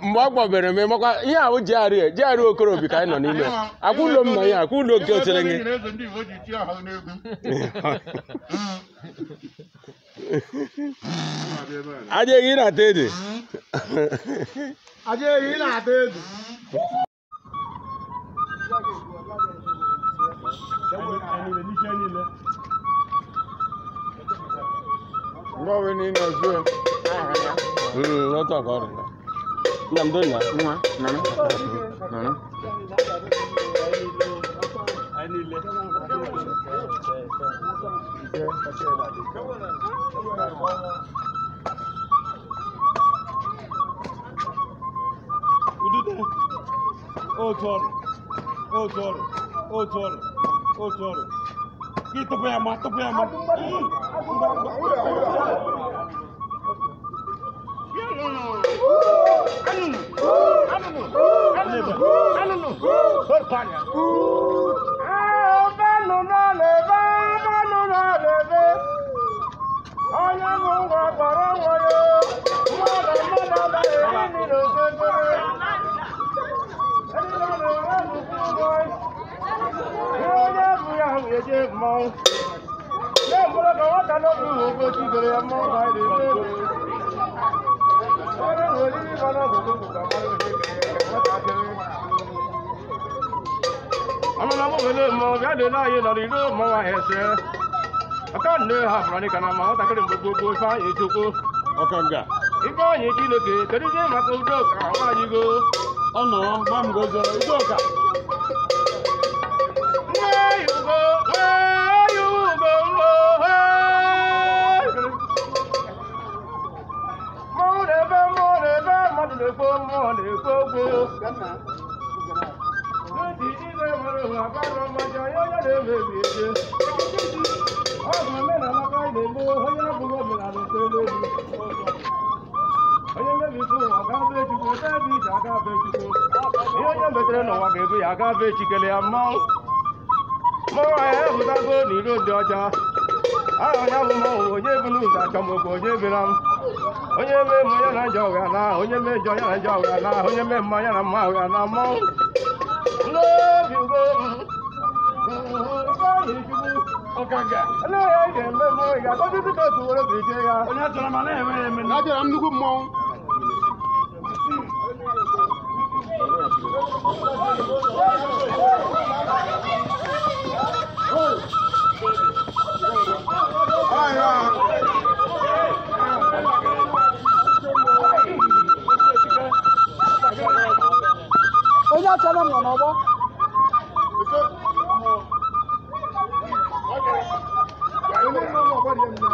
Mgbe ọ kpọbere m makwa ihe ahụ jiarị okorobi ka anyị nọ n'ime akwụlo m nọ ya akwụlo nke ochere gị aja ehi na-ata ede aja ehi na-ata ede. Mmọnwụ anyị apụtago n'iro dị ọcha. Aha ya bụ mmọnwụ onye bụ n'ụzọ achọmokwu onye bịara m. Onye mee mma ya na njọ ụgha na onye mee njọ ya na njọ ụgha na onye mee mma ya na mma ụgha na mmọnwụ. N'obi ugo Ifeanyị Chukwu. Olee ya ị ga-eme mmọnwụ ị ga-akọzi dịka otu were ka ije ya. Ajara m nnukwu mmọnwụ. Onye achọrọ m nọ n'ọgbọ. Onye nọ n'ọgbọ dị ya.